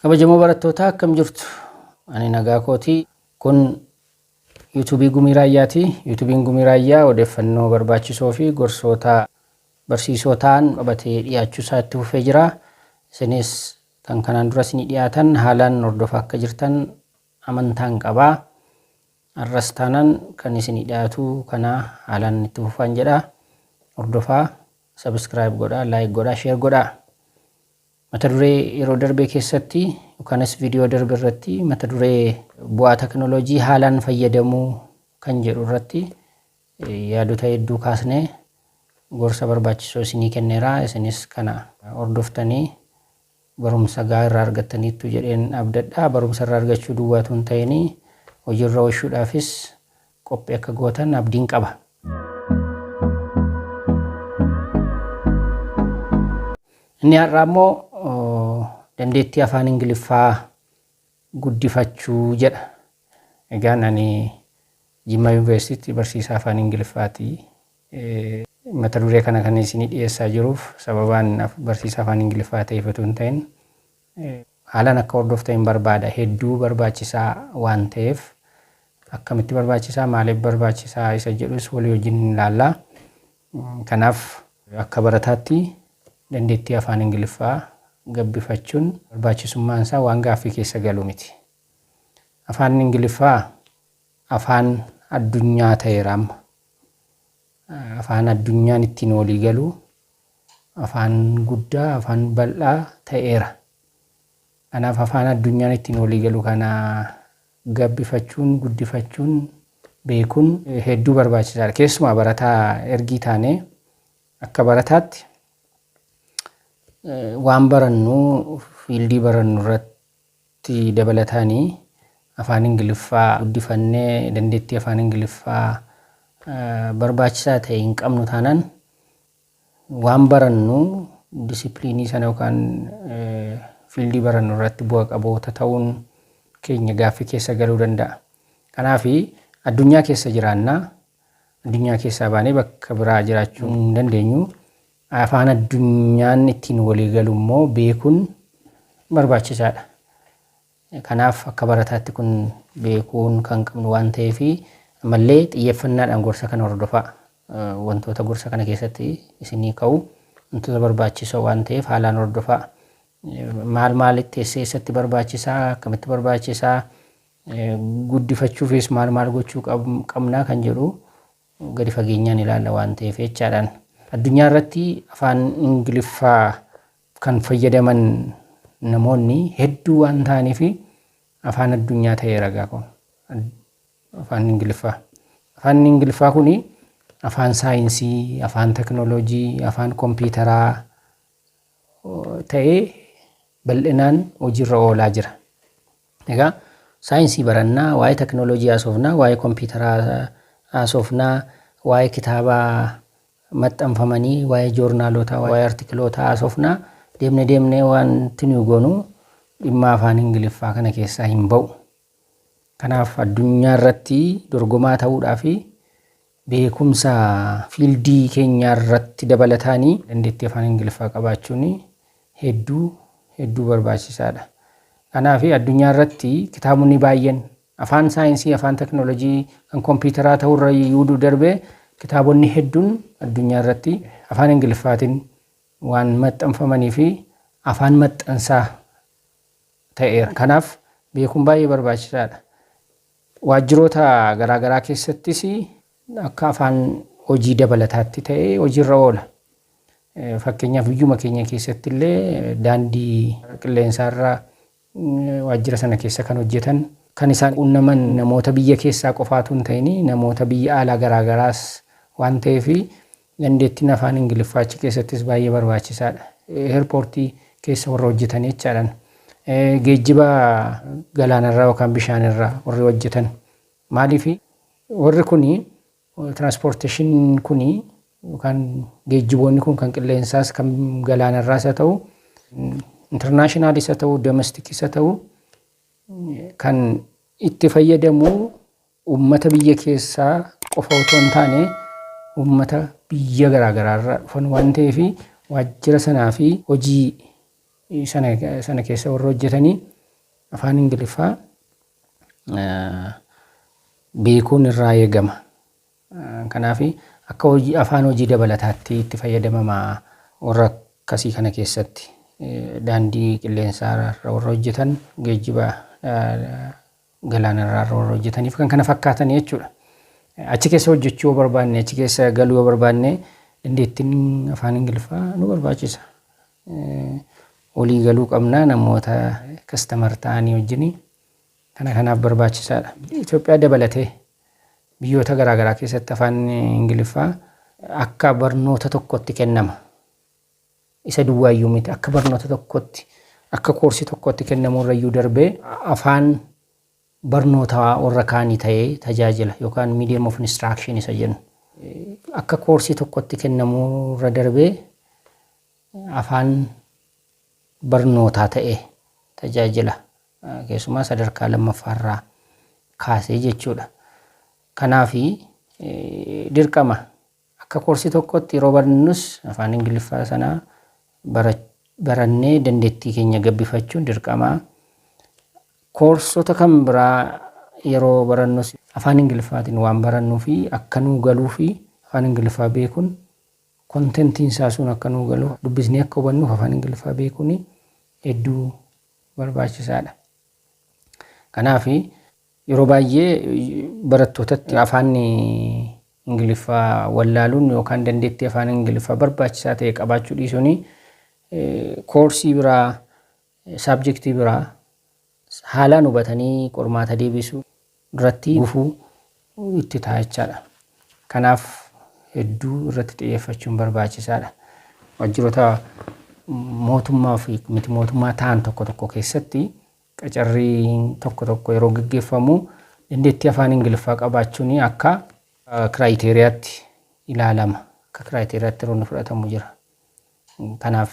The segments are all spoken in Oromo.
Kabajamoo barattootaa, akkam jirtu? Ani nagaa kooti. Kun yuutuubii Gumii Raayyaati. Yuutuubiin Gumii Raayyaa odeeffannoo barbaachisoo fi gorsoota barsiisoo ta'an qabatee dhiyaachuu isaa itti fufee jira. Isinis kan kanaan dura isinii dhiyaatan haalaan hordofaa akka jirtan amantaan qaba. Har'as taanaan kan isinii dhiyaatu kana haalaan itti fufaan jedha. Hordofaa, subscribe godhaa, like godhaa, share godhaa. Mata duree yeroo darbee keessatti yookaanis viidiyoo darbe irratti mata duree bu'aa teknooloojii haalaan fayyadamuu kan jedhu irratti yaadota hedduu kaasnee gorsa barbaachisoo isinii kenneera. Isinis kana hordoftanii barumsa gahaa irraa argattaniittu jedheen abdadha. Barumsa irraa argachuu duwwaatu hin ta'in, hojiirra oolchuudhaafis qophii akka gootan abdiin qaba. Inni har'aa immoo dandeettii afaan Ingiliffaa guddifachuu jedha. Egaan ani Jimmaa Yuunivarsiitiitti barsiisaa afaan Ingiliffaati. Mata duree kana kan isinii dhiyeessaa jiruuf sababaan barsiisaa afaan Ingiliffaa ta'eef otoo hin ta'in, haalaan akka hordoftan hin barbaada. Hedduu barbaachisaa waan ta'eef, akkamitti barbaachisaa, maaliif barbaachisaa isa jedhus walii wajjin ilaalla. Kanaaf akka barataatti dandeettii afaan Ingiliffaa gabbifachuun barbaachisummaan isaa waan gaaffii keessa galu miti. Afaan Ingiliffaa afaan addunyaa ta'eera amma. Afaan addunyaan ittiin walii galu, afaan guddaa, afaan bal'aa ta'eera. Kanaaf afaan addunyaan ittiin walii galu kana gabbifachuun, guddifachuun, beekuun hedduu barbaachisaadha. Keessumaa barataa ergii taanee, akka barataatti waan barannu, fiildii barannu irratti dabalataanii afaan Ingiliffaa guddifannee dandeettii afaan Ingiliffaa barbaachisaa ta'e hin qabnu taanaan, waan barannu disipiliinii sana yookaan fiildii barannu irratti bu'a qaboota ta'uun keenya gaaffii keessa galuu danda'a. Kanaaf addunyaa keessa jiraannaa, addunyaa keessaa baanee bakka biraa jiraachuu hin dandeenyu. Afaan addunyaan ittiin walii galu immoo beekuun barbaachisaadha. Kanaaf akka barataatti kun beekuun kan qabnu waan ta'eef, ammallee xiyyeeffannaadhaan gorsa kana hordofaa. Wantoota gorsa kana keessatti isinii ka'u wantoota barbaachisoo waan ta'eef haalaan hordofaa. Maal maalitti, eessa eessatti barbaachisaa, akkamitti barbaachisaa, guddifachuufis maal maal gochuu qabnaa kan jedhu gadi fageenyaan ilaalla waan ta'eef jechaadhaan. Addunyaa irratti afaan Ingiliffaa kan fayyadaman namoonni hedduu waan ta'aniif, afaan addunyaa ta'eera egaa kun afaan Ingiliffaa. Afaan Ingiliffaa kun afaan saayinsii, afaan teknooloojii, afaan kompiitaraa ta'ee bal'inaan hojiirra oolaa jira. Egaa saayinsii barannaa, waa'ee teknooloojii haasofnaa, waa'ee kompiitaraa haasofnaa, waa'ee kitaabaa maxxanfamanii, waa'ee joornaalotaa, waa'ee artikilootaa haasofnaa, deemne deemnee wanti nuyi goonu dhimma afaan Ingiliffaa kana keessaa hin ba'u. Kanaaf addunyaa irratti dorgomaa ta'uudhaa fi beekumsa fiildii keenyaa irratti dabalataanii dandeettii afaan Ingiliffaa qabaachuun hedduu hedduu barbaachisaadha. Kanaaf addunyaa irratti kitaabonni baay'een afaan saayinsii, afaan teknoolojii kan kompiitaraa ta'urra iyyuu darbee, kitaabonni hedduun addunyaa irratti afaan Ingiliffaatiin waan maxxanfamanii fi afaan maxxansaa ta'eera. Kanaaf beekuun baay'ee barbaachisaadha. Waajjiroota garaagaraa keessattis akka afaan hojii dabalataatti ta'ee hojiirra oola. Fakkeenyaaf biyyuma keenya keessatti illee daandii qilleensaarra waajjira sana keessa kan hojjetan, kan isaan quunnaman namoota biyya keessaa qofaatu hin ta'in, namoota biyya alaa garaagaraas waan ta'eef, dandeettiin afaan Ingiliffaa achi keessattis baay'ee barbaachisaadha. Eerpoortii keessa warra hojjetan jechaadhaan. Geejjiba galaanarraa yookaan bishaanirraa warri hojjetan, maaliif warri kuni transportation kuni yookaan geejjiboonni kun kan qilleensaas kan galaanarraas haa ta'u, internationalis haa ta'u, domesticis haa ta'u, kan itti fayyadamu uummata biyya keessaa qofa otoo hin taane, uummata biyya garaagaraarraa dhufan waan ta'eef, waajjira sanaa fi hojii sana keessa warra hojjetanii afaan Ingiliffaa beekuun irraa eegama. Kanaaf akka hojii afaan hojii dabalataatti itti fayyadamama warra akkasii kana keessatti, daandii qilleensaa irra warra hojjetan, geejjiba galaanarraa warra hojjetaniif kan kana fakkaatan jechuudha. Achi keessa hojjechuu yoo barbaanne, achi keessa galuu yoo barbaanne, dandeettiin afaan Ingiliffaa nu barbaachisa. Walii galuu qabna namoota customer ta'anii wajjin, kana kanaaf barbaachisaadha. Itoophiyaa dabalatee biyyoota garaagaraa keessatti afaan Ingiliffaa akka barnoota tokkotti kennama. Isa duwwaayyuu miti, akka barnoota tokkotti, akka koorsii tokkotti kennamurrayyuu darbee afaan barnoota warra kaanii ta'ee tajaajila yookaan medium of instruction isa jennu. Akka koorsii tokkotti kennamurra darbee afaan barnootaa ta'ee tajaajila. Keessumaa sadarkaa lammaffaarraa kaasee jechuudha. Kanaafi dirqama akka koorsii tokkotti yeroo barannus afaan Ingiliffaa sanaa barannee dandeettii keenya gabbifachuun dirqama. Koorsota kan biraa yeroo barannus afaan Ingiliffaatiin waan barannuu fi akka nuu galuu fi afaan Ingiliffaa beekuun, contentiin isaa sun akka nuu galu, dubbisnee akka hubannuuf afaan Ingiliffaa beekuun hedduu barbaachisaadha. Kanaaf yeroo baay'ee barattootatti afaan Ingiliffaa wallaaluun yookaan dandeettii afaan Ingiliffaa barbaachisaa ta'e qabaachuu dhiisuun koorsii biraa, subjectii biraa haalaan hubatanii qormaata deebisuu duratti gufuu itti ta'a jechaadha. Kanaaf hedduu irratti xiyyeeffachuun barbaachisaadha. Waajjiroota mootummaa fi miti mootummaa ta'an tokko tokko keessatti qacarriin tokko tokko yeroo gaggeeffamu dandeettii afaan Ingiliffaa qabaachuun akka criteriaatti ilaalama. Akka criteriaatti yeroo inni fudhatamu jira. Kanaaf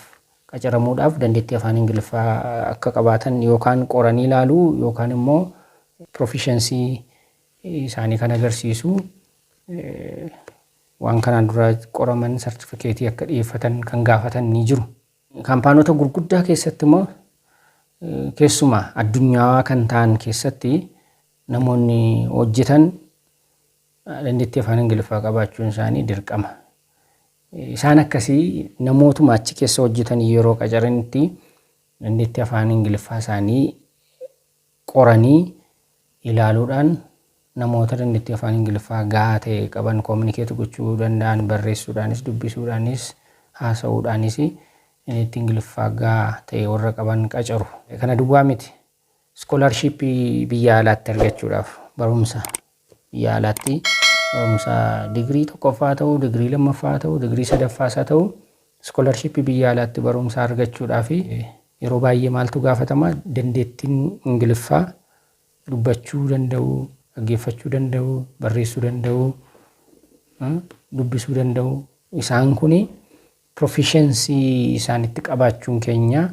qacaramuudhaaf dandeettii afaan Ingiliffaa akka qabaatan yookaan qoranii ilaaluu yookaan immoo proficiency isaanii kan agarsiisu waan kanaan dura qoraman sartifikeetii akka dhiyeeffatan kan gaafatan ni jiru. Kaampaanota gurguddaa keessatti immoo, keessumaa addunyaa kan ta'an keessatti, namoonni hojjetan dandeettii afaan Ingiliffaa qabaachuun isaanii dirqama. Isaan akkasii namootuma achi keessa hojjetan yeroo qacaranitti dandeettii afaan Ingiliffaa isaanii qoranii ilaaluudhaan namoota dandeettii afaan Ingiliffaa gahaa ta'e qaban, communicate gochuu danda'an, barreessuudhaanis, dubbisuudhaanis, haasa'uudhaanis dandeettii Ingiliffaa gahaa ta'e warra qaban qacaru. Kana duwwaa miti. Scholarshippii biyya alaatti argachuudhaaf, barumsa biyya alaatti, barumsa digirii tokkoffaa ta'u, digirii lammaffaa ta'u, digirii sadaffaas haa ta'u, scholarshippii biyya alaatti barumsa argachuudhaaf yeroo baay'ee maaltu gaafatama? Dandeettiin Ingiliffaa dubbachuu danda'u, dhaggeeffachuu danda'u, barreessuu danda'u, dubbisuu danda'u. Isaan kuni proficiency isaanitti qabaachuun keenya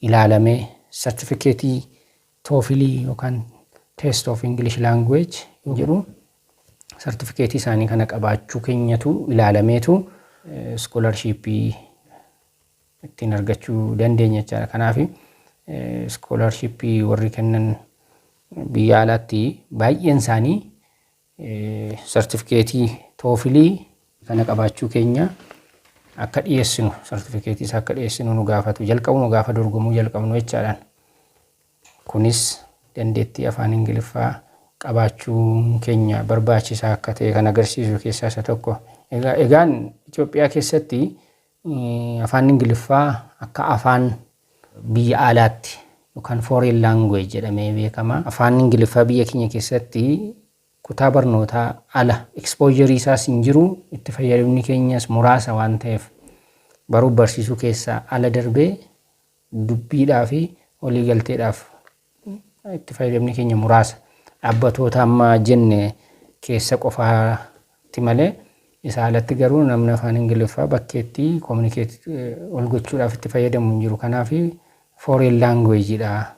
ilaalamee sartifikeetii TOEFLii yookaan Test of English Language jedhu, sartifikeetii isaanii kana qabaachuu keenyatu ilaalameetu scholarshippii ittiin argachuu dandeenya jechaadha. Kanaaf scholarshippii warri kennan biyya alaatti baay'een isaanii sartifikeetii TOEFLii kana qabaachuu keenya akka dhiyeessinu, sartifikeetii isaa akka dhiyeessinu nu gaafatu jalqabuma gaafa dorgomuu jalqabnu jechaadhaan. Kunis dandeettii afaan Ingiliffaa qabaachuun keenya barbaachisaa akka ta'e kan agarsiisu keessaa isa tokko. Egaan Itoophiyaa keessatti afaan Ingiliffaa akka afaan biyya alaatti yookaan foreign language jedhamee beekama. Afaan Ingiliffaa biyya keenya keessatti kutaa barnootaa ala exposureii isaas hin jiru, itti fayyadamni keenyas muraasa waan ta'eef baruuf barsiisuu keessaa ala darbee dubbiidhaa fi waliigalteedhaaf itti fayyadamni keenya muraasa. Dhaabbatoota amma jenne keessa qofaatti malee isa alatti garuu namni afaan Ingiliffaa bakkeetti communicate ol gochuudhaaf itti fayyadamu hin jiru. Kanaaf foreign languageidha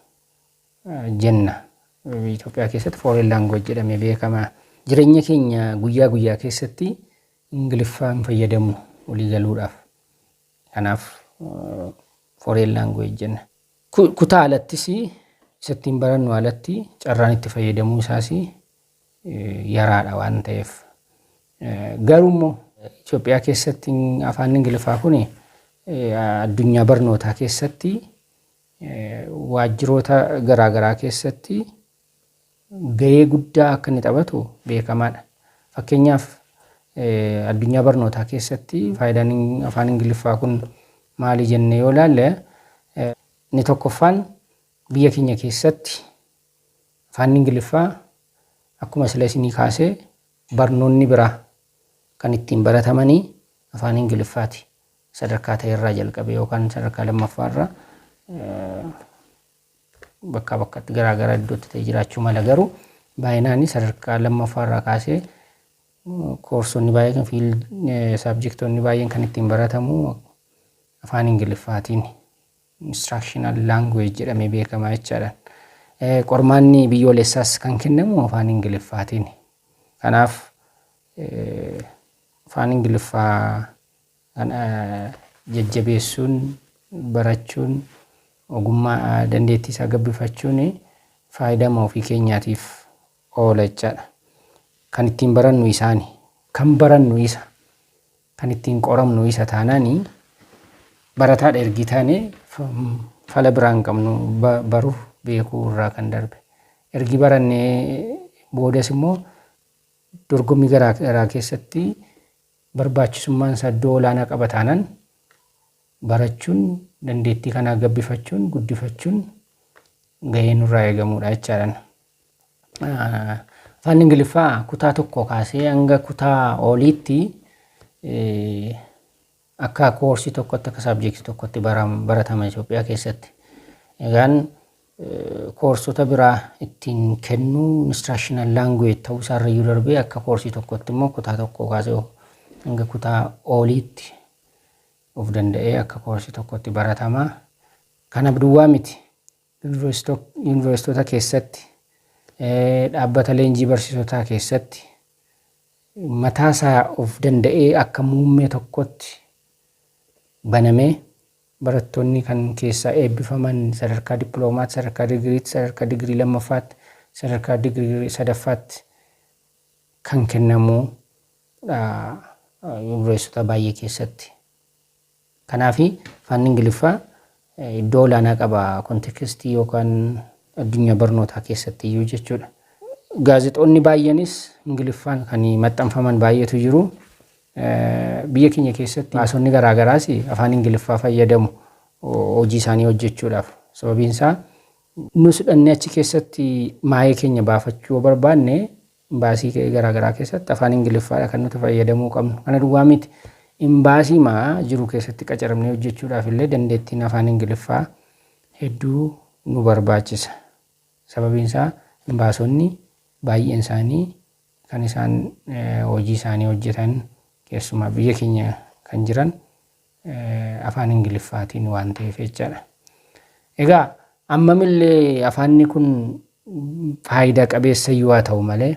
jenna. Itoophiyaa keessatti foreign language jedhamee beekama. Jireenya keenya guyyaa guyyaa keessatti Ingiliffaa hin fayyadamnu walii galuudhaaf. Kanaaf foreign language jedhamee beekama. Foreign language jenna. Kutaa alattis, isa ittiin barannu alatti carraan itti fayyadamuu isaas yaraadha waan ta'eef. Garuu immoo Itoophiyaa keessatti afaan Ingiliffaa kun addunyaa barnootaa keessatti, waajjiroota garaagaraa keessatti gahee guddaa akka inni taphatu beekamaadha. Fakkeenyaaf, addunyaa barnootaa keessatti faayidaan afaan Ingiliffaa kun maali jennee yoo ilaalle, inni tokkoffaan biyya keenya keessatti afaan Ingiliffaa akkuma sila isinii kaasee barnoonni biraa kan ittiin baratamanii afaan Ingiliffaati. Sadarkaa ta'e irraa jalqabe yookaan sadarkaa lammaffaarraa bakkaa bakkatti garaagaraa iddootti ta'e jiraachuu mala, garuu baay'inaan sadarkaa lammaffaarraa kaasee koorsonni baay'een fi subjectoonni baay'een kan ittiin baratamu afaan Ingiliffaatiin, instructional language jedhamee beekama jechaadha. Qormaanni biyyoolessaas kan kennamu afaan Ingiliffaatiin. Kanaaf afaan Ingiliffaa kana jajjabeessuun, barachuun, ogummaa dandeettii isaa gabbifachuun faayidaa ofii keenyaatiif oola jechaadha. Kan ittiin barannu isaani. Kan barannu isa. Kan ittiin qoramnu isa taanaani, barataadha ergi taane fala biraa hin qabnu baruuf beekuu irraa kan darbe. Ergi barannee boodas immoo dorgommii garaa garaa keessatti barbaachisummaan isaa iddoo olaanaa qaba taanaan, barachuun, dandeettii kanaa gabbifachuun, guddifachuun gahee nurraa eegamudha jechaadha. Afaan Ingiliffaa kutaa tokko kaasee hanga kutaa oliitti akka koorsii tokkotti, akka subjectii tokkotti baratama Itoophiyaa keessatti. Egaan koorsota biraa ittiin kennuu, instructional language ta'uu isaarrayyuu darbee akka koorsii tokkotti immoo kutaa tokko kaasee hanga kutaa oliitti of danda'ee akka koorsii tokkotti baratama. Kana duwwaa miti. Yuunivarsiitota keessatti, dhaabbata leenjii barsiisotaa keessatti mataasaa of danda'ee akka muummee tokkotti banamee barattoonni kan keessaa eebbifaman sadarkaa dippiloomaatti, sadarkaa digiriitti, sadarkaa digirii lammaffaatti, sadarkaa digirii sadaffaatti kan kennamu yuunivarsiitota baay'ee keessatti. Kanaaf afaan Ingiliffaa iddoo olaanaa qaba contextii yookaan addunyaa barnootaa keessatti iyyuu jechuudha. Gaazexoonni baay'eenis Ingiliffaan kan maxxanfaman baay'eetu jiru. Biyya keenya keessatti baasonni garaagaraas afaan Ingiliffaa fayyadamu hojii isaanii hojjechuudhaaf. Sababiin isaa nus dhannee achi keessatti maayee keenya baafachuu yoo barbaanne, imbaasii garaagaraa keessatti afaan Ingiliffaadha kan nuti fayyadamuu qabnu. Kana duwwaa miti. Imbaasii maa jiru keessatti qacaramnee hojjechuudhaaf illee dandeettiin afaan Ingiliffaa hedduu nu barbaachisa. Sababiin isaa imbaasonni baay'een isaanii kan isaan hojii isaanii hojjetan, keessumaa biyya keenya kan jiran, afaan Ingiliffaatiin waan ta'eef jechaadha. Egaa ammamillee afaanni kun faayidaa qabeessa iyyuu haa ta'u malee,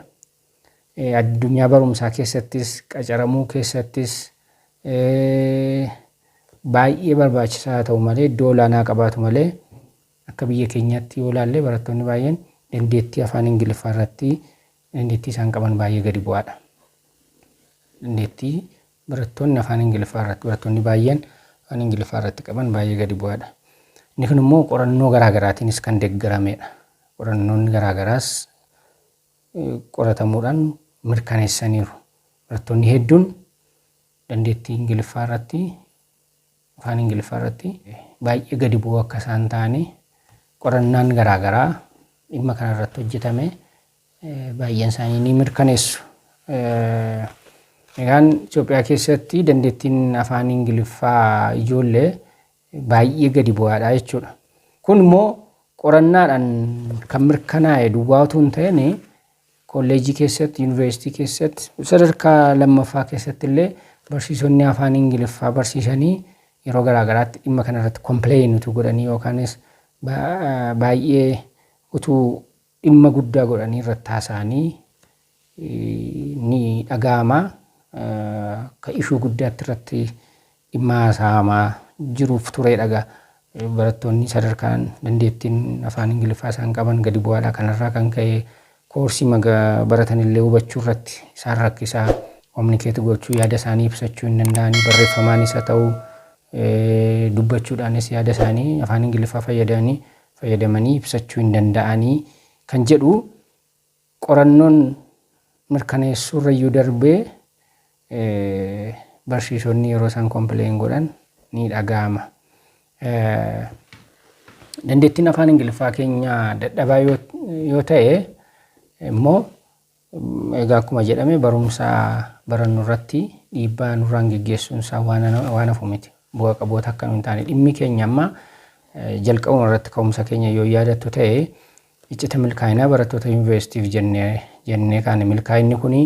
addunyaa barumsaa keessattis, qacaramuu keessattis baay'ee barbaachisaa haa ta'u malee, iddoo olaanaa qabaatu malee, akka biyya keenyaatti yoo ilaalle barattoonni baay'een dandeettii afaan Ingiliffaa irratti dandeettii isaan qaban baay'ee gadi bu'aadha. Dandeettii barattoonni afaan Ingiliffaa irratti, barattoonni baay'een afaan Ingiliffaa irratti qaban baay'ee gadi bu'aadha. Inni kun immoo qorannoo garaagaraatiinis kan deeggaramedha. Qorannoonni garaagaraas qoratamuudhaan mirkaneessaniiru. Barattoonni hedduun dandeettii Ingiliffaa irratti, afaan Ingiliffaa irratti baay'ee gadi bu'oo akka isaan ta'anii qorannaan garaagaraa dhimma kana irratti hojjetame baay'een isaanii ni mirkaneessu. Egaan Itoophiyaa keessatti dandeettiin afaan Ingiliffaa ijoollee baay'ee gadi bu'aadha jechuudha. Kun immoo qorannaadhaan kan mirkanaa'e duwwaa utuu hin ta'in, kolleejii keessatti, yuunivarsiitii keessatti, sadarkaa lammaffaa keessatti illee barsiisonni afaan Ingiliffaa barsiisanii yeroo garaagaraatti dhimma kanarratti complain utuu godhanii yookaanis baay'ee utuu dhimma guddaa godhanii irratti haasa'anii ni dhaga'ama. Akka issue guddaatti irratti dhimma haasa'amaa jiruuf ture dhagaa. Barattoonni sadarkaan dandeettiin afaan Ingiliffaa isaan qaban gadi bu'aadha. Kanarraa kan ka'e koorsii baratan illee hubachuu irratti isaan rakkisaa, communicate gochuu, yaada isaanii ibsachuu hin danda'anii, barreeffamaanis haa ta'u dubbachuudhaanis yaada isaanii afaan Ingiliffaa fayyadamanii ibsachuu hin danda'anii kan jedhu qorannoon mirkaneessuurrayyuu darbee barsiisonni yeroo isaan complain godhan ni dhaga'ama. Dandeettiin afaan Ingiliffaa keenya dadhabaa yoo ta'e immoo, egaa akkuma jedhame, barumsa barannu irratti dhiibbaa nurraan geggeessuun isaa waan hafu miti. Bu'a qaboota akka hin taane dhimmi keenya amma jalqabuma irratti ka'umsa keenya yoo yaadattu ta'e, iccita milkaa'inaa barattoota yuunivarsiitiif jennee kaane. Milkaa'inni kuni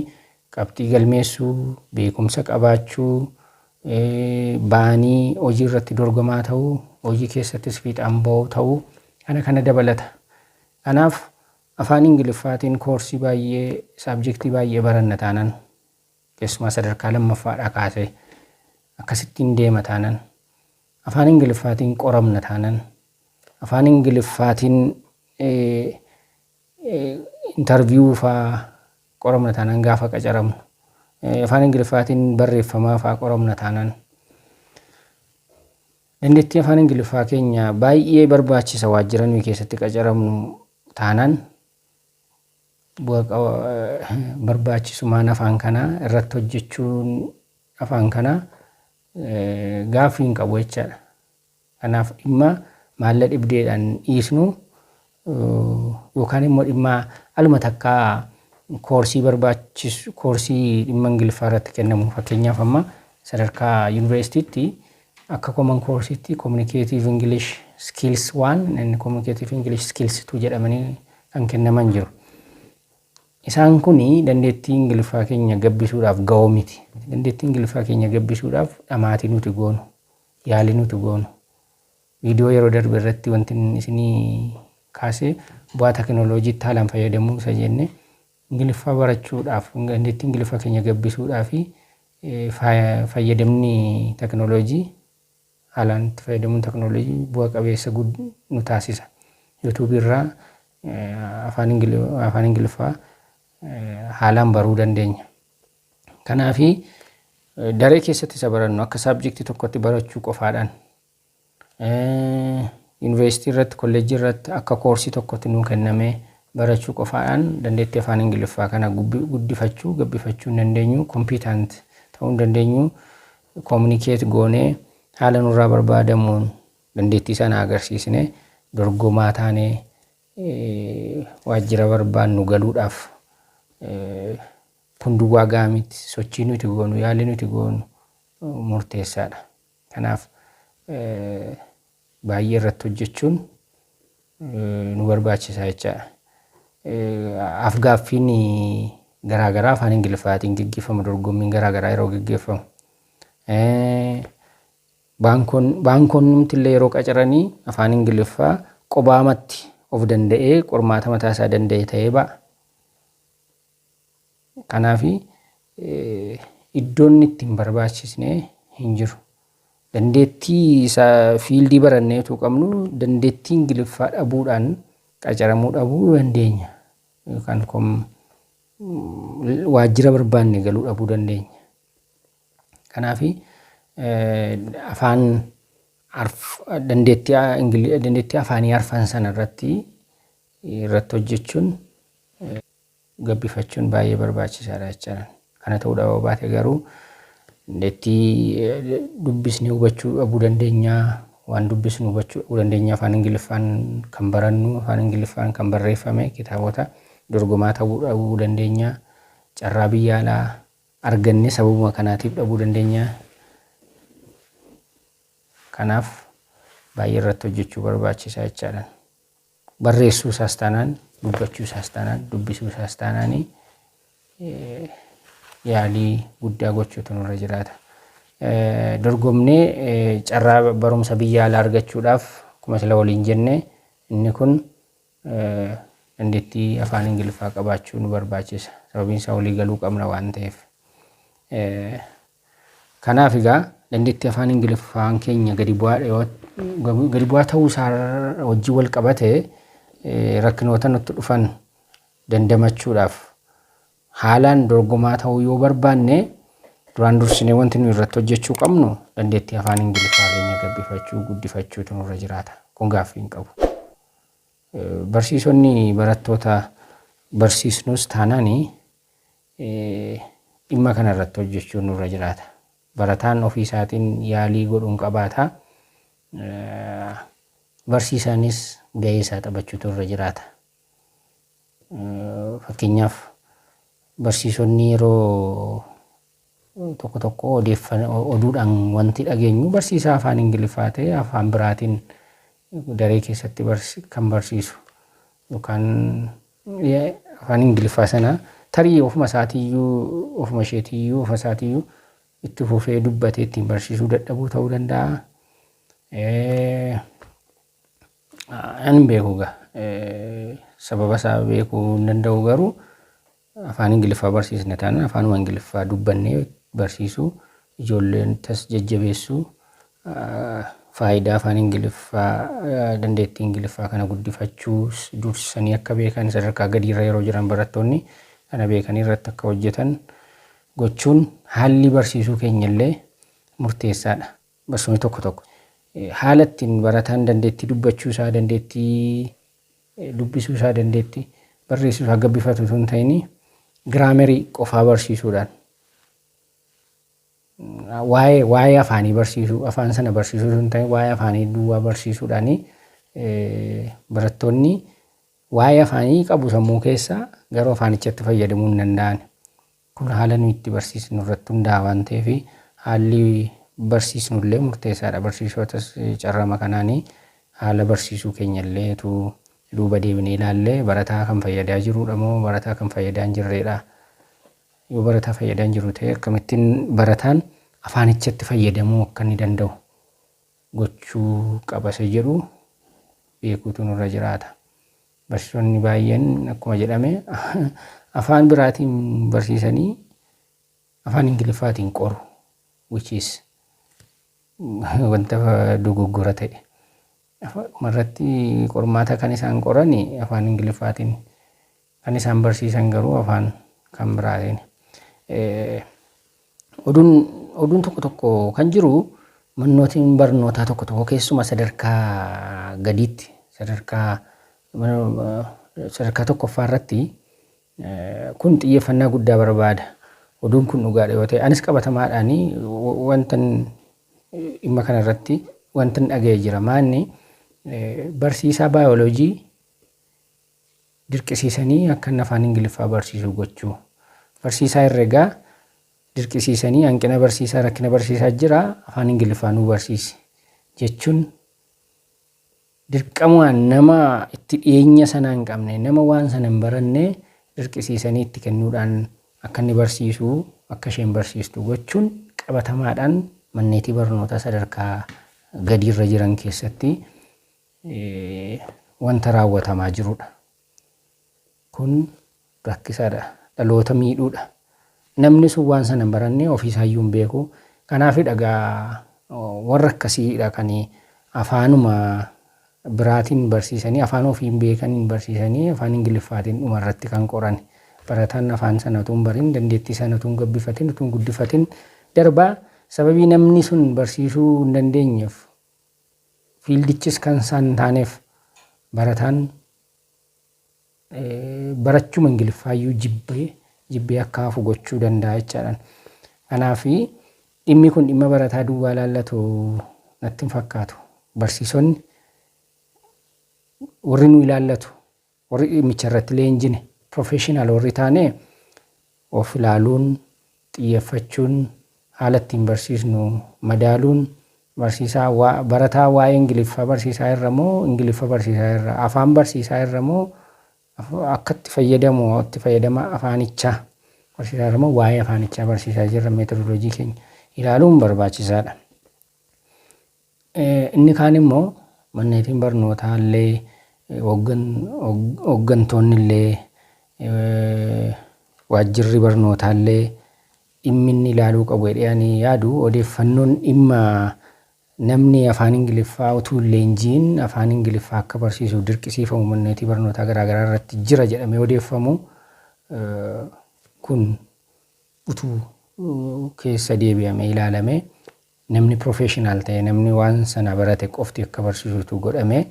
qabxii galmeessuu, beekumsa qabaachuu, ba'anii hojii irratti dorgomaa ta'uu, hojii keessattis fiixaan ba'uu ta'uu kana dabalata. Kanaaf afaan Ingiliffaatiin koorsii baay'ee, subjectii baay'ee baranna taanaan, keessumaa sadarkaa lammaffaadhaa kaasee akkasittiin deema taanaan, afaan Ingiliffaatiin qoramna taanaan, afaan Ingiliffaatiin interview faa qoramna taanaan, gaafa qacaramnu afaan Ingiliffaatiin barreeffamaa faa qoramna taanaan, dandeettii afaan Ingiliffaa keenya baay'ee barbaachisa. Waajjira nuyi keessatti qacaramnu taanaan, barbaachisumaan afaan kanaa irratti hojjechuun afaan kanaa gaaffii hin qabu jechaadha. Kanaaf dhimma maalla dhibdeedhaan dhiisnu yookaan immoo dhimma aluma takkaa koorsii barbaachisu, koorsii dhimma Ingiliffaa irratti kennamu, fakkeenyaaf amma sadarkaa yuunivarsiitiitti akka common courseitti Communicative English Skills 1 and Communicative English Skills 2 jedhamanii kan kennaman jiru. Isaan kuni dandeettii Ingiliffaa keenya gabbisuudhaaf ga'oo miti. Dandeettii Ingiliffaa keenya gabbisuudhaaf dhamaatii nuti goonu, yaalii nuti goonu. Viidiyoo yeroo darbe irratti wanti isinii kaasee bu'aa teknooloojiitti haalaan fayyadamuu isa jenne, Ingiliffaa barachuudhaaf, dandeettii Ingiliffaa keenya gabbisuudhaaf fayyadamni teknooloojii, haalaan itti fayyadamuun teknooloojii bu'a qabeessa nu taasisa. YouTubeii irraa afaan Ingiliffaa haalaan baruu dandeenya. Kanaafi daree keessatti isa barannu akka subjectii tokkotti barachuu qofaadhaan, yuunivarsiitii irratti, kolleejjii irratti akka koorsii tokkotti nuu kennamee barachuu qofaadhaan dandeettii afaan Ingiliffaa kana guddifachuu, gabbifachuu hin dandeenyu, competent ta'uu hin dandeenyu, communicate goonee haala nurraa barbaadamuun dandeettii sana agarsiisnee dorgomaa taanee waajjira barbaannu galuudhaaf kun duwwaa gahaa miti. Sochii nuti goonu, yaalii nuti goonu murteessaadha. Kanaaf baay'ee irratti hojjechuun nu barbaachisa jechaadha. Afgaaffiin garaagaraa afaan Ingiliffaatiin geggeeffamu, dorgommiin garaagaraa yeroo geggeeffamu. Baankonni illee yeroo qacaranii afaan Ingiliffaa qobaamatti of danda'ee qormaata mataa isaa danda'e ta'ee ba'a. Kanaaf iddoon itti hin barbaachisne hin jiru. Dandeettii isaa fieldii barannee utuu qabnu dandeettii Ingiliffaa dhabuudhaan qacaramuu dhabuu dandeenya. Yookaan waajjira barbaanne galuu dhabuu dandeenya. Kanaaf afaan dandeettii afaanii arfan sana irratti hojjechuun, gabbifachuun baay'ee barbaachisaadha jechaadha. Kana ta'uu dhabuu baate garuu dandeettii dubbisnee hubachuu dhabuu dandeenya. Waan dubbisnu hubachuu dhabuu dandeenya. Afaan Ingiliffaan kan barannu, afaan Ingiliffaan kan barreeffame kitaabota dorgomaa ta'uu dhabuu dandeenya. Carraa biyya alaa arganne sababuma kanaatiif dhabuu dandeenya. Kanaaf baay'ee irratti hojjechuu barbaachisaa jechaadha. Barreessuu isaas taanaan, dubbachuu isaas taanaan, dubbisuu isaas taanaan, yaalii guddaa gochuutu nurra jiraata. Dorgomnee carraa barumsa biyya alaa argachuudhaaf, akkuma sila waliin jenne, inni kun dandeettii afaan Ingiliffaa qabaachuu nu barbaachisa. Sababiin isaa walii galuu qabna waan ta'eef. Kanaaf egaa dandeettii afaan Ingiliffaan keenya gadi bu'aadha yoo Gadi bu'aa ta'uu isaa wajjin wal qabate rakkinoota nutti dhufan dandamachuudhaaf haalaan dorgomaa ta'uu yoo barbaanne, duraan dursinee wanti nuyi irratti hojjechuu qabnu dandeettii afaan Ingiliffaa keenya gabbifachuu, guddifachuutu nurra jiraata. Kun gaaffii hin qabu. Barsiisonni barattoota barsiisnus taanaani dhimma kana irratti hojjechuun nurra jiraata. Barataan ofii isaatiin yaalii godhuun qabaata. Barsiisaanis gahee isaa taphachuutu irra jiraata. Fakkeenyaaf, barsiisonni yeroo tokko tokko oduudhaan wanti dhageenyu barsiisaa afaan Ingiliffaa ta'e afaan biraatiin daree keessatti kan barsiisu yookaan afaan Ingiliffaa sana tarii ofuma isaatiiyyuu, ofuma isheetiiyyuu, ofuma isaatiiyyuu itti fufee dubbatee ittiin barsiisuu dadhabuu ta'uu danda'a. Ani hin beeku egaa, sababa isaa beekuu hin danda'u, garuu afaan Ingiliffaa barsiisna taanaan afaanuma Ingiliffaa dubbannee barsiisuu, ijoolleen tas jajjabeessuu, faayidaa afaan Ingiliffaa, dandeettii Ingiliffaa kana guddifachuu dursanii akka beekan, sadarkaa gadiirra yeroo jiran barattoonni kana beekanii irratti akka hojjetan gochuun haalli barsiisuu keenya illee murteessaadha. Barsiisonni tokko tokko haala ittiin barataan dandeettii dubbachuu isaa, dandeettii dubbisuu isaa, dandeettii barreessuu isaa gabbifatu osoo hin ta'in grammarii qofaa barsiisuudhaan, waa'ee afaanii barsiisuu, afaan sana barsiisuu osoo hin ta'in waa'ee afaanii duwwaa barsiisuudhaan barattoonni waa'ee afaanii qabu sammuu keessaa, garuu afaanichatti fayyadamuu hin danda'an. Kun haala nuyi itti barsiisnu irratti hundaa'a waan ta'eef haalli barsiisnu illee murteessaadha. Barsiisotas carrama kanaanii haala barsiisuu keenya illee utuu duuba deebinee ilaallee, barataa kan fayyadaa jirudha moo barataa kan fayyadaa hin jirredha? Yoo barataa fayyadaa hin jiru ta'e, akkamittiin barataan afaanichatti fayyadamuu akka inni danda'u gochuu qaba isa jedhu beekuutu nurra jiraata. Barsiisonni baay'een akkuma jedhame afaan biraatiin barsiisanii afaan Ingiliffaatiin qoru, which is wanta dogoggora ta'e. Dhumarratti qormaata kan isaan qoran afaan Ingiliffaatiin, kan isaan barsiisan garuu afaan kan biraatiin. Oduun tokko tokko kan jiru mannootiin barnootaa tokko tokko, keessumaa sadarkaa gadiitti, sadarkaa tokkoffaa irratti kun xiyyeeffannaa guddaa barbaada. Oduun kun dhugaadha yoo ta'e, anis qabatamaadhaan wantan dhimma kana irratti wantan dhaga'e jira. Maanni barsiisaa baayoloojii dirqisiisanii akka inni afaan Ingiliffaa barsiisu gochuu. Barsiisaa herregaa dirqisiisanii, hanqina barsiisaa, rakkina barsiisaa jira, afaan Ingiliffaa nuu barsiisi jechuun, dirqamaan nama itti dhiyeenya sana hin qabne, nama waan sana hin baranne dirqisiisanii itti kennuudhaan akka inni barsiisu, akka isheen barsiistu gochuun qabatamaadhaan manneetii barnootaa sadarkaa gadiirra jiran keessatti wanta raawwatamaa jirudha. Kun rakkisaadha. Dhaloota miidhuudha. Namni sun waan sana hin baranne, ofiisaayyuu hin beeku. Kanaafidha egaa warra akkasiidha kan afaanuma biraatiin barsiisanii, afaan ofii hin beekaniin barsiisanii, afaan Ingiliffaatiin dhumarratti kan qoran. Barataan afaan sana utuu hin barin, dandeettii sana utuu hin gabbifatin, utuu hin guddifatin darbaa, sababii namni sun barsiisuu hin dandeenyeef, fieldichis kan isaan hin taaneef, barataan barachuma Ingiliffaayyuu jibbee jibbee akka hafu gochuu danda'a jechaadhaan. Kanaaf dhimmi kun dhimma barataa duwwaa ilaallatu natti hin fakkaatu. Barsiisonni warri nu ilaallatu, warri dhimmicha irratti leenjine, professional warri taane, of ilaaluun, xiyyeeffachuun, haala ittiin barsiisnu madaaluun, barsiisaa barataa waa'ee Ingiliffaa barsiisaa irra moo Ingiliffa barsiisaa irra, afaan barsiisaa irra moo akka itti fayyadamu, itti fayyadama afaanichaa barsiisaa irra moo waa'ee afaanichaa barsiisaa jirra, methodology keenya ilaaluun barbaachisaadha. Inni kaan immoo manneetiin barnootaa illee, hooggantoonni illee, waajjirri barnootaa illee dhimmi inni ilaaluu qabu jedhee ani yaadu, odeeffannoon dhimma Namni afaan Ingiliffaa utuu hin leenjiin afaan Ingiliffaa akka barsiisuuf dirqisiifamu manneetii barnootaa garaagaraa irratti jira jedhamee odeeffamu kun utuu keessa deebi'amee ilaalame, namni professional ta'e, namni waan sana barate qofti akka barsiisutu godhame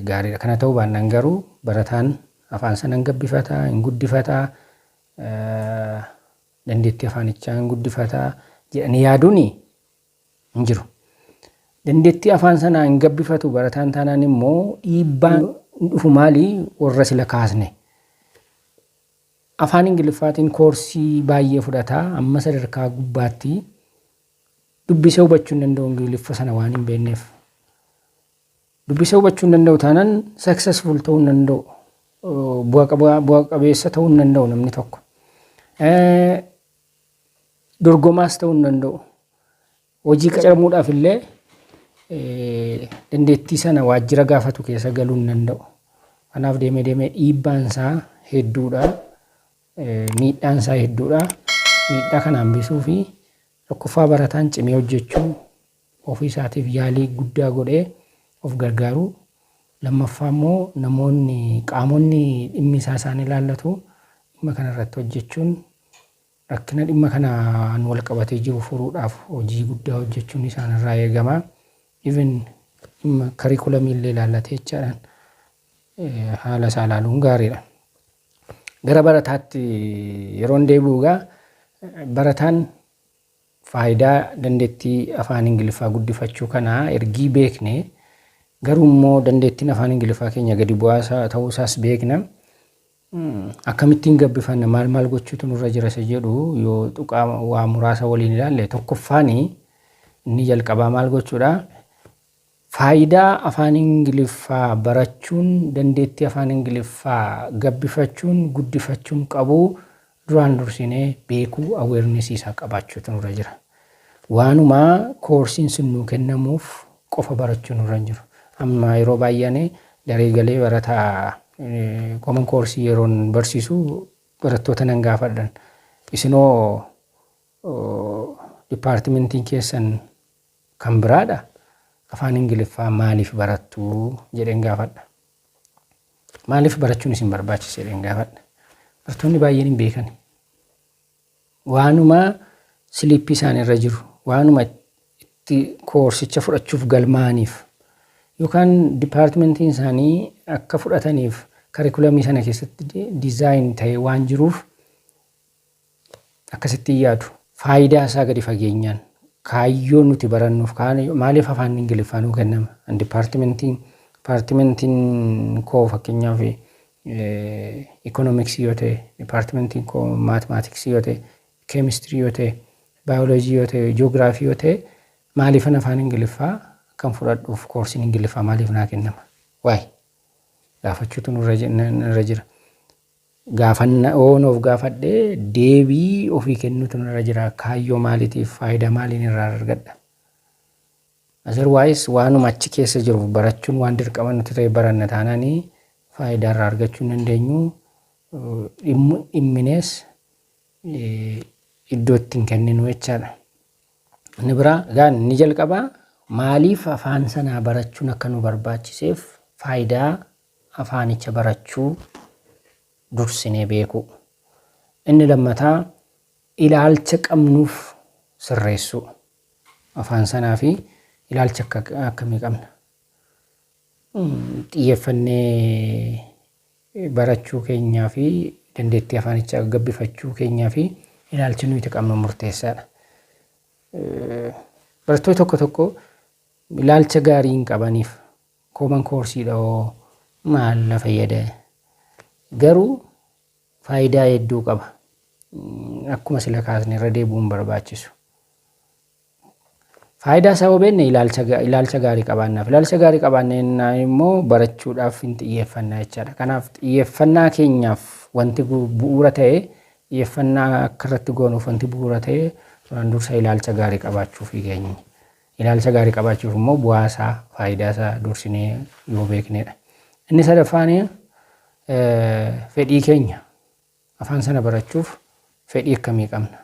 gaariidha. Kana ta'uu baannaan garuu barataan afaan sana hin gabbifata, hin guddifata, dandeettii afaanichaa hin guddifata jedhanii yaaduun hin jiru. Dandeettii afaan sanaa hin gabbifatu barataan taanaan immoo dhiibbaan dhufu maali? Warra sila kaasne. Afaan Ingiliffaatiin koorsii baay'ee fudhataa, amma sadarkaa gubbaatti dubbisee hubachuu hin danda'u Ingiliffa sana waan hin beekneef. Dubbisee hubachuu hin danda'u taanaan successful ta'uu hin danda'u. Bu'a qabeessa ta'uu hin danda'u namni tokko. Dorgomaas ta'uu hin danda'u. Hojii qacaramuudhaaf illee dandeettii sana waajjira gaafatu keessa galuu hin danda'u. Kanaaf deemee deemee dhiibbaan isaa hedduudha. Miidhaan isaa hedduudha. Miidhaa kana hambisuu fi tokkoffaa barataan cimee hojjechuu, ofii isaatiif yaalii guddaa godhee of gargaaruu, lammaffaa immoo namoonni, qaamonni dhimmi isaa isaan ilaallatu dhimma kana irratti hojjechuun, rakkina dhimma kanaan wal qabatee jiru furuudhaaf hojii guddaa hojjechuun isaan irraa eegama. Even dhimma curriculumii illee ilaallatee jechaadhaan haala isaa ilaaluun gaariidha. Gara barataatti yeroon deebi'u egaa, barataan faayidaa dandeettii afaan Ingiliffaa guddifachuu kanaa ergii beekne, garuu immoo dandeettiin afaan Ingiliffaa keenya gadi bu'aa ta'uusaas beekna. Akkamittiin gabbifanna, maal maal gochuutu nurra jira isa jedhu yoo tuqaa waa muraasa waliin ilaalle, tokkoffaani inni jalqabaa maal gochuudha? Faayidaa afaan Ingiliffaa barachuun, dandeettii afaan Ingiliffaa gabbifachuun, guddifachuun qabu duraan dursinee beekuu, awareness isaa qabaachuutu nurra jira. Waanuma koorsiin sun nuu kennamuuf qofa barachuu nurra hin jiru. Amma yeroo baay'ee daree galee barataa common koorsii yeroon barsiisu barattoota nan gaafadhan. "Isinoo departmentiin keessan kan biraadha. Afaan Ingiliffaa maaliif barattu?" jedheen gaafadha. "Maaliif barachuun isin barbaachise?" jedheen gaafadha. Barattoonni baay'een hin beekan. Waanuma slippii isaan irra jiru, waanuma itti koorsicha fudhachuuf galmaa'aniif yookaan departmentiin isaanii akka fudhataniif curriculumii sana keessatti design ta'ee waan jiruuf akkasitti yaadu. Faayidaa isaa gadi fageenyaan, kaayyoo nuti barannuuf, maaliif afaan Ingiliffaa nuu kennama? Departmentiin koo fakkeenyaaf economicsii yoo ta'e, departmentiin koo mathematicsii yoo ta'e, keemistirii yoo ta'e, baayoloojii yoo ta'e, jiyoogiraafii yoo ta'e, maaliifan afaan Ingiliffaa kan fudhadhuuf, koorsiin Ingiliffaa maaliif naa kennama? Waay gaafachuutu nurra jira. Gaafanna oonoof gaafadhee deebii ofii kennuutu nurra jira. Kaayyoo maaliitiif, faayidaa maaliin irraa argadha? Otherwise waanuma achi keessa jiru barachuun waan dirqama nuti ta'e baranna taanaanii faayidaa irraa argachuu hin dandeenyu. Dhimminees iddoo itti hin kenninu jechaadha. Inni biraa egaa inni jalqabaa maaliif afaan sanaa barachuun akka nu barbaachiseef faayidaa afaanicha barachuu dursinee beekuu. Inni lammataa ilaalcha qabnuuf sirreessuu. Afaan sanaa fi ilaalcha akkamii qabna? Xiyyeeffannee barachuu keenyaa fi dandeettii afaanichaa gabbifachuu keenyaa fi ilaalchi nuti qabnu murteessaadha. Barattoonni tokko tokko ilaalcha gaarii hin qabaniif, common koorsiidha hoo maal na fayyada? Garuu faayidaa hedduu qaba. Akkuma sila kaasne irra deebi'uun barbaachisu. Faayidaa isaa yoo beekne ilaalcha gaarii qabaannaaf. Ilaalcha gaarii qabaannaan immoo barachuudhaaf hin xiyyeeffannaa jechaadha. Kanaaf xiyyeeffannaa keenyaaf wanti bu'uura ta'e, xiyyeeffannaa akka irratti goonuuf wanti bu'uura ta'e, duraan dursa ilaalcha gaarii qabaachuu fi keenya. Ilaalcha gaarii qabaachuuf immoo bu'aa isaa, faayidaa isaa dursinee yoo beeknedha. Inni sadaffaan fedhii keenya, afaan sana barachuuf fedhii akkamii qabna?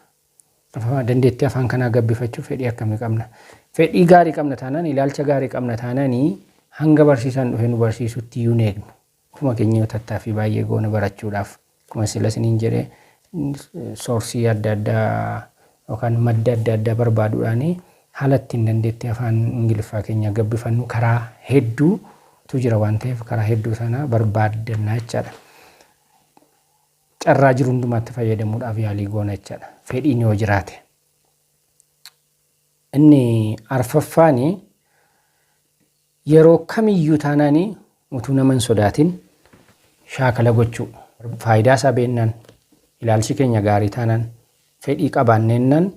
Dandeettii afaan kanaa gabbifachuuf fedhii akkamii qabna? Fedhii gaarii qabna taanaan, ilaalcha gaarii qabna taanaanii, hanga barsiisaan dhufee nu barsiisutti iyyuu hin eegnu. Ofuma keenya tattaaffii baay'ee goona barachuudhaaf. Akkuma sila isiniin jedhee, source adda addaa yookaan madda adda addaa barbaaduudhaanii haala ittiin dandeettii afaan Ingiliffaa keenya gabbifannu karaa hedduutu jira waan ta'eef, karaa hedduu sana barbaaddannaa jechaadha. Carraa jiru hundumaatti fayyadamuudhaaf yaalii goona jechaadha, fedhiin yoo jiraate. Inni arfaffaani, yeroo kamiyyuu taanaanii utuu nama hin sodaatin shaakala gochuu. Faayidaa isaa beennaan, ilaalchi keenya gaarii taanaan, fedhii qabaanneennaan,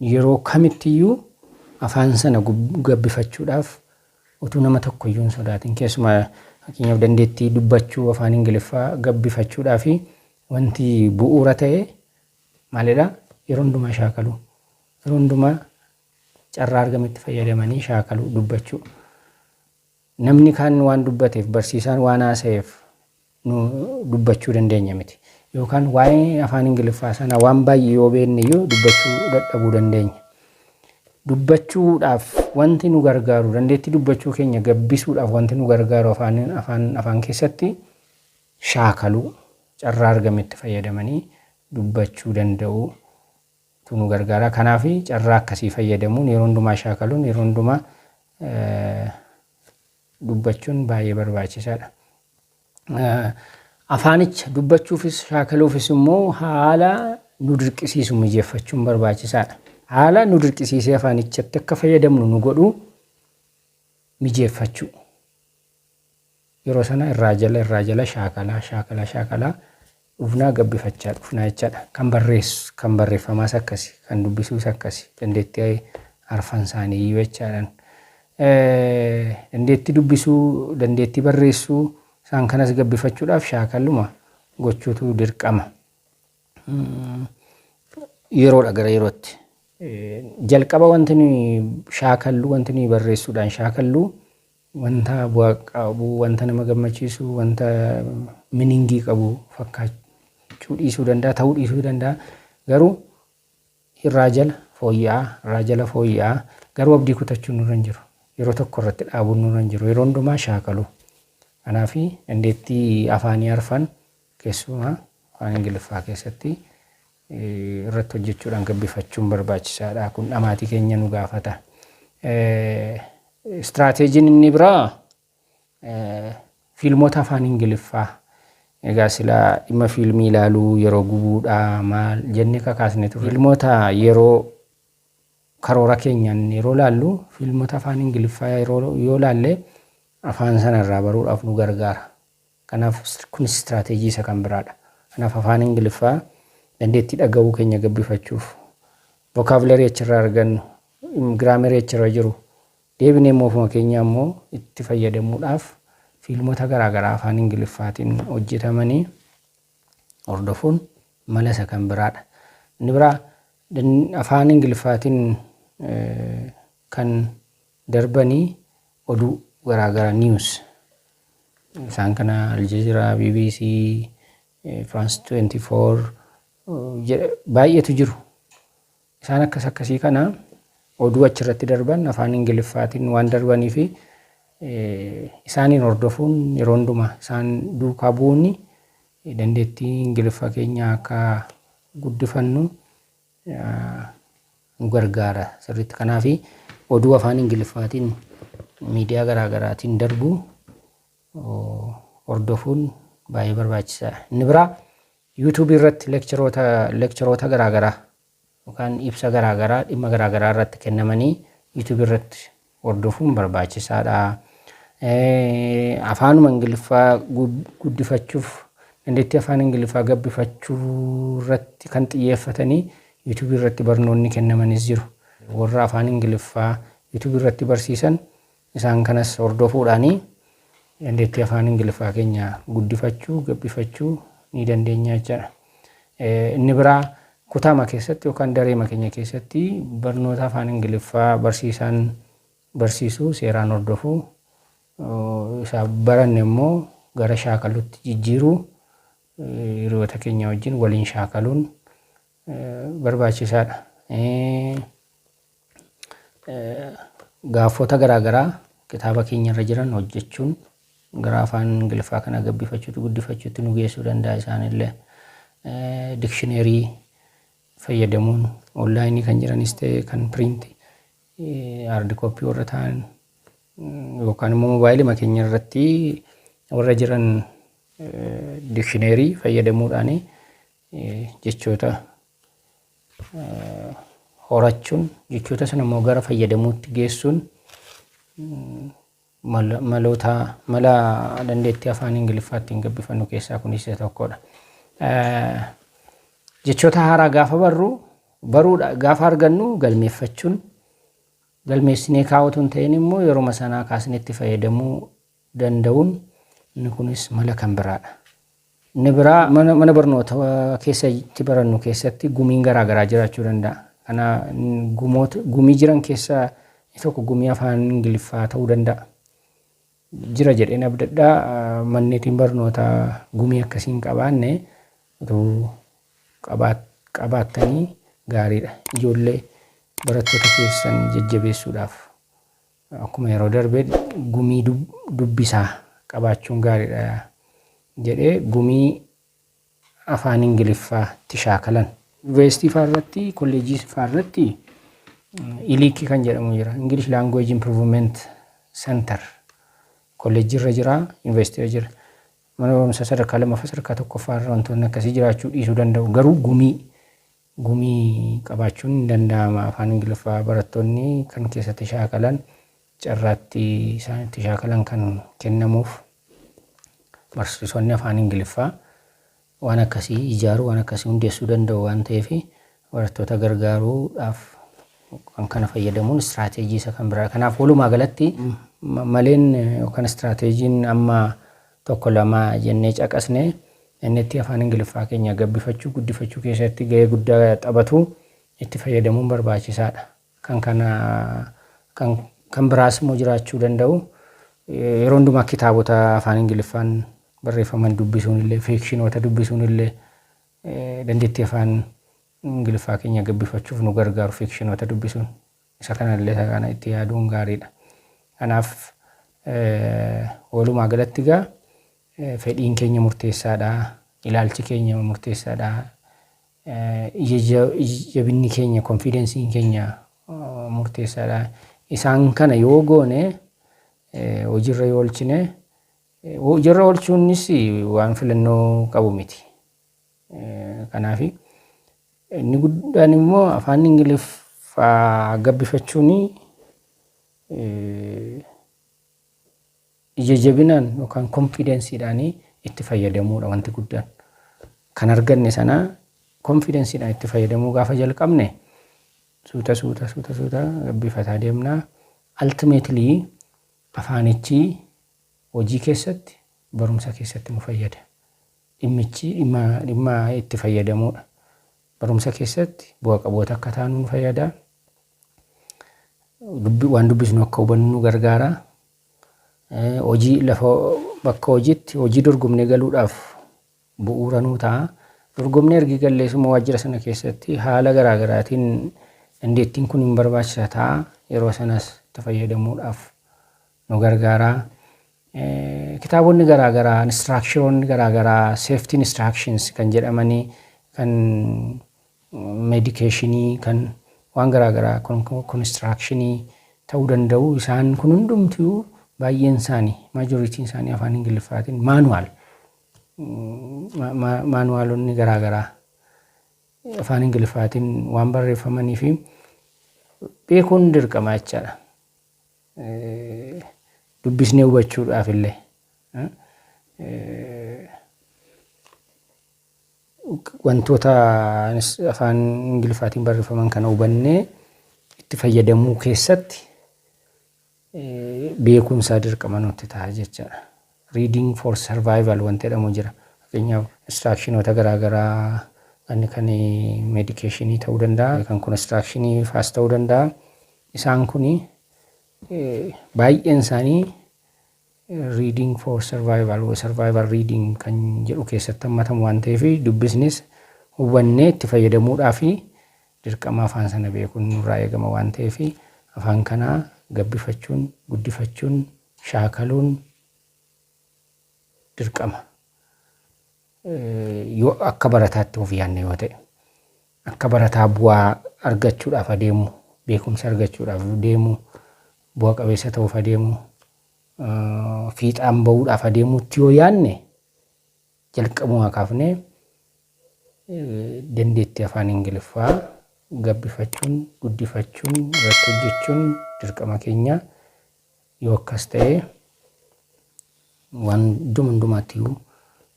yeroo kamittiyyuu afaan sana gabbifachuudhaaf utuu nama tokkoyyuu hin sodaatin, keessumaa fakkeenyaaf dandeettii dubbachuu afaan Ingiliffaa gabbifachuudhaaf wanti bu'uura ta'e maalidha? Yeroo hundumaa shaakaluu. Yeroo hundumaa carraa argametti fayyadamanii shaakaluu, dubbachuu. Namni kaan waan dubbateef, barsiisaan waan haasa'eef nu dubbachuu dandeenya miti. Yookaan waa'ee afaan Ingiliffaa sana waan baay'ee yoo beekne iyyuu dubbachuu dadhabuu dandeenya. Dubbachuudhaaf wanti nu gargaaru, dandeettii dubbachuu keenya gabbisuudhaaf wanti nu gargaaru afaan keessatti shaakaluu, carraa argametti fayyadamanii dubbachuu danda'uu tu nu gargaara. Kanaaf carraa akkasii fayyadamuun, yeroo hundumaa shaakaluun, yeroo hundumaa dubbachuun baay'ee barbaachisaadha. Afaanicha dubbachuufis shaakaluufis immoo haala nu dirqisiisu mijeeffachuun barbaachisaadha. Haala nu dirqisiisee afaanichatti akka fayyadamnu nu godhu mijeeffachuu. Yeroo sana irraa jala irraa jala shaakalaa shaakalaa shaakalaa dhufnaa, gabbifachaa dhufnaa jechaadha. Kan barreessu, kan barreeffamaas akkasi, kan dubbisuus akkasi, dandeettii arfan isaanii iyyuu jechaadhaan. Dandeettii dubbisuu, dandeettii barreessuu isaan kanas gabbifachuudhaaf shaakaluma gochuutu dirqama. Yeroodha gara yerootti. Jalqaba wanti nuyi shaakallu, wanti nuyi barreessuudhaan shaakallu wanta bu'aa qabu, wanta nama gammachiisu, wanta meaning qabu fakkaachuu dhiisuu danda'a, ta'uu dhiisuu danda'a. Garuu irraa jala fooyya'aa, irraa jala fooyya'aa, garuu abdii kutachuun nurra hin jiru. Yeroo tokko irratti dhaabuun nurra hin jiru. Yeroo hundumaa shaakalu. Kanaaf dandeettii afaanii arfan, keessumaa afaan Ingiliffaa keessatti irratti hojjechuudhaan gabbifachuun barbaachisaadha. Kun dhamaatii keenya nu gaafata. Istiraateejiin inni biraa fiilmota afaan Ingiliffaa. Egaa silaa dhimma fiilmii ilaaluu yeroo gubuudhaa maal jennee kakaasne ture. Fiilmota yeroo karoora keenyaan yeroo laallu, fiilmota afaan Ingiliffaa yeroo yoo laalle afaan sanarraa baruudhaaf nu gargaara. Kanaaf kun istiraateejii isa kan biraadha. Kanaaf afaan Ingiliffaa dandeettii dhaga'uu keenya gabbifachuuf, vocabulary achirraa argannu, grammar achirra jiru deebinee immoo ofuma keenya immoo itti fayyadamuudhaaf fiilmota garaagaraa afaan Ingiliffaatiin hojjetamanii hordofuun mala isa kan biraadha. Inni biraa afaan Ingiliffaatiin kan darbanii oduu garaagaraa, news, isaan kana Aljazeera, BBC, France 24 baay'eetu jiru. Isaan akkas akkasii kana oduu achirratti darban afaan Ingiliffaatiin waan darbanii fi isaaniin hordofuun, yeroo hundumaa isaan duukaa bu'uun dandeettii Ingiliffa keenya akka guddifannu nu gargaara sirriitti. Kanaaf oduu afaan Ingiliffaatiin miidiyaa garaagaraatiin darbu hordofuun baay'ee barbaachisaadha. Inni biraa YouTube irratti lectureoota garaagaraa yookaan ibsa garaagaraa dhimma garaagaraa irratti kennamanii YouTube irratti hordofuun barbaachisaadha. Afaanuma Ingiliffaa guddifachuuf, dandeettii afaan Ingiliffaa gabbifachuu irratti kan xiyyeeffatanii YouTube irratti barnoonni kennamanis jiru. Warra afaan Ingiliffaa YouTube irratti barsiisan isaan kanas hordofuudhaanii dandeettii afaan Ingiliffaa keenya guddifachuu, gabbifachuu ni dandeenya jechaadha. Inni biraa kutaama keessatti yookaan dareema keenya keessatti barnoota afaan Ingiliffaa barsiisaan barsiisuu seeraan hordofuu, isaaf baranne immoo gara shaakalutti jijjiiruu, hiriyoota keenya wajjin waliin shaakaluun Barbaachisaadha. Gaaffota garaagaraa kitaaba keenyarra jiran hojjechuun gara afaan Ingiliffaa kana gabbifachuutti, guddifachuutti nu geessuu danda'a isaanillee. Dictionary fayyadamuun online kan jiranis ta'e, kan print hard copy warra ta'an yookaan immoo moobaayilii keenya irratti warra jiran dictionary fayyadamuudhaan jechoota horachuun, jechoota sana immoo gara fayyadamuutti geessuun maloota mala dandeettii afaan Ingiliffaa ittiin gabbifannu keessaa kunis isa tokkodha. Jechoota haaraa gaafa barru, baruudha gaafa argannu, galmeeffachuun, galmeessinee kaa'utu hin ta'in immoo yeroo sanaa kaasnee itti fayyadamuu danda'uun inni kunis mala kan biraadha. Inni biraa, mana barnoota keessatti barannu keessatti gumiin garaa garaa jiraachuu danda'a. Kana gumoota gumii jiran keessaa tokko gumii afaan Ingiliffaa ta'uu danda'a. Jira jedheen abdadhaa. Manneetiin barnootaa gumii akkasii hin qabaanne utuu qabaattanii gaariidha. Ijoollee barattoota keessan jajjabeessuudhaaf akkuma yeroo darbe gumii dubbisaa qabaachuun gaariidha jedhee, gumii afaan Ingiliffaatti shaakalan. Yuunivarsiitii fa'aa irratti, kolleejjii fa'aa irratti ELIC kan jedhamu jira. English Language Improvement Center. Kolleejjii irra jira, yuunivarsiitii irra jira. Mana barumsaa sadarkaa lammaffaa, sadarkaa tokkoffaa irra wantoonni akkasii jiraachuu dhiisuu danda'u. Garuu gumii qabaachuun ni danda'ama. Afaan Ingiliffaa barattoonni kan keessatti shaakalan, carraatti isaan itti shaakalan kan kennamuuf, barsiisonni afaan Ingiliffaa waan akkasii ijaaruu, waan akkasii hundeessuu danda'u waan ta'eef, barattoota gargaaruudhaaf kan kana fayyadamuun istiraateejii isa kan biraa. Kanaaf walumaa galatti maleen yookaan istiraateejiin amma tokko lama jennee caqasne inni itti afaan Ingiliffaa keenya gabbifachuu, guddifachuu keessatti gahee guddaa taphatu itti fayyadamuun barbaachisaadha. Kan kana kan biraas immoo jiraachuu danda'u. Yeroo hundumaa kitaabota afaan Ingiliffaan barreeffaman dubbisuun illee, fiikshinoota dubbisuun illee dandeettii afaan Ingiliffaa keenya gabbifachuuf nu gargaaru fiikshinoota dubbisuun. Isa kanallee isa kana itti yaaduun gaariidha. Kanaaf walumaa galatti egaa fedhiin keenya murteessaadha. Ilaalchi keenya murteessaadha. Jabinni keenya, confidenceiin keenya murteessaadha. Isaan kana yoo goone, hojiirra yoo oolchine, hojiirra oolchuunis waan filannoo qabu miti. Kanaaf inni guddaan immoo afaan Ingiliffaa gabbifachuun ija jabinaan yookaan confidenceiidhaan itti fayyadamuudha wanti guddaan. Kan arganne sana confidenceiidhaan itti fayyadamuu gaafa jalqabne, suuta suuta suuta suuta gabbifataa deemnaa. Ultimately afaanichi hojii keessatti, barumsa keessatti nu fayyada. Dhimmichi dhimma itti fayyadamuudha. Barumsa keessatti bu'a qaboota akka taanu nu fayyada. Waan dubbisnu akka hubannu nu gargaara. Hojii lafa bakka hojiitti hojii dorgomnee galuudhaaf bu'uura nuu ta'a. Dorgomnee ergi gallees immoo waajjira sana keessatti haala garaa garaatiin dandeettiin kun hin barbaachisa ta'a. Yeroo sanas itti fayyadamuudhaaf nu gargaara. Kitaabonni garaa garaa, instructionoonni garaa garaa, safety instructions kan jedhamanii, kan medication, kan waan garaa garaa, construction ta'uu danda'u. Isaan kun hundumtuu baay'een isaanii, majorityn isaanii afaan Ingiliffaatiin manualonni garaa garaa afaan Ingiliffaatiin waan barreeffamanii fi beekuun dirqama jechaadha. Dubbisnee hubachuudhaaf illee. Wantoota afaan Ingiliffaatiin barreeffaman kana hubannee itti fayyadamuu keessatti beekuun isaa dirqama nutti ta'a jechaadha. Reading for survival wanti jedhamu jira. Fakkeenyaaf instructionoota garaa garaa kan medication ta'uu danda'a, kan construction faas ta'uu danda'a. Isaan kuni baay'een isaanii reading for survival, survival reading kan jedhu keessatti hammatamu waan ta'eef, dubbisnis hubannee itti fayyadamuudhaaf dirqama afaan sana beekuun nurraa eegama waan ta'eef, afaan kanaa gabbifachuun, guddifachuun, shaakaluun dirqama. Yoo akka barataatti of yaadne yoo ta'e, akka barataa bu'aa argachuudhaaf adeemu, beekumsa argachuudhaaf deemu, bu'a qabeessa ta'uuf adeemu, fiixaan bahuudhaaf adeemutti yoo yaadne, jalqabumaa kaafnee dandeettii afaan Ingiliffaa gabbifachuun, guddifachuun, irratti hojjechuun dirqama keenya. Yoo akkas ta'e, waan hundumaatti iyyuu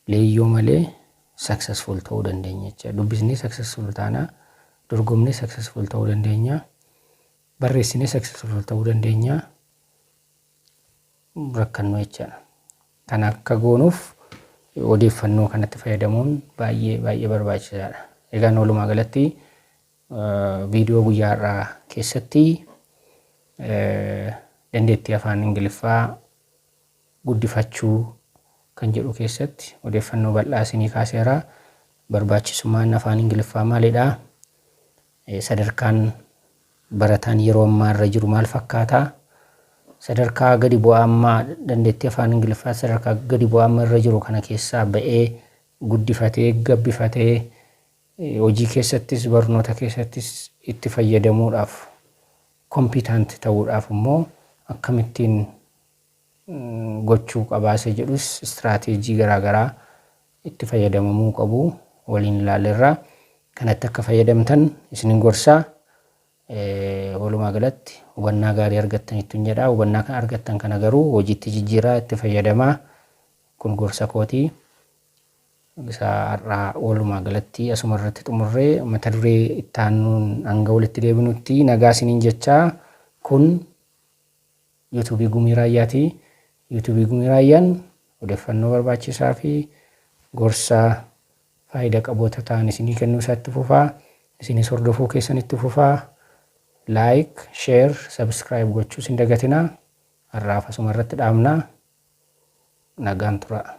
leeyyoo malee successful ta'uu dandeenya jechuudha. Dubbisnee successful taanaa, dorgomnee successful ta'uu dandeenya, barreessinee successful ta'uu dandeenya, rakkannoo jechaadha. Kana akka goonuuf odeeffannoo kanatti fayyadamuun baay'ee baay'ee barbaachisaadha. Egaan walumaa galatti viidiyoo guyyaa har'aa keessatti dandeettii afaan Ingiliffaa guddifachuu kan jedhu keessatti odeeffannoo bal'aa isinii kaaseera. Barbaachisummaan afaan Ingiliffaa maalidha? Sadarkaan barataan yeroo ammaa irra jiru maal fakkaata? Sadarkaa gadi bu'aa ammaa, dandeettii afaan Ingiliffaa sadarkaa gadi bu'aa amma irra jiru kana keessaa ba'ee, guddifatee, gabbifatee, hojii keessattis barnoota keessattis itti fayyadamuudhaaf, competent ta'uudhaaf immoo akkamittiin gochuu qabaase jedhus, istiraateejii garaagaraa itti fayyadamamuu qabu waliin ilaalleerra. Kanatti akka fayyadamtan isinin gorsaa. Walumaa galatti hubannaa gaarii argattanittu jedha. Hubannaa kan argattan kana garuu hojiitti jijjiiraa, itti fayyadamaa. Kun gorsa kootii. Isa har'aa walumaa galatti asuma irratti xumurree, mata duree itti aanuun hanga walitti deebinutti nagaa isiniin jechaa, kun yuutuubii Gumii Raayyaati. Yuutuubii Gumii Raayyaan odeeffannoo barbaachisaa fi gorsa faayidaa qaboota ta'an isinii kennuu isaatti fufaa. Isinis hordofuu keessan itti fufaa. Like, share, subscribe gochuu hin dagatinaa. Har'aaf asuma irratti dhaabnaa. Nagaan turaa.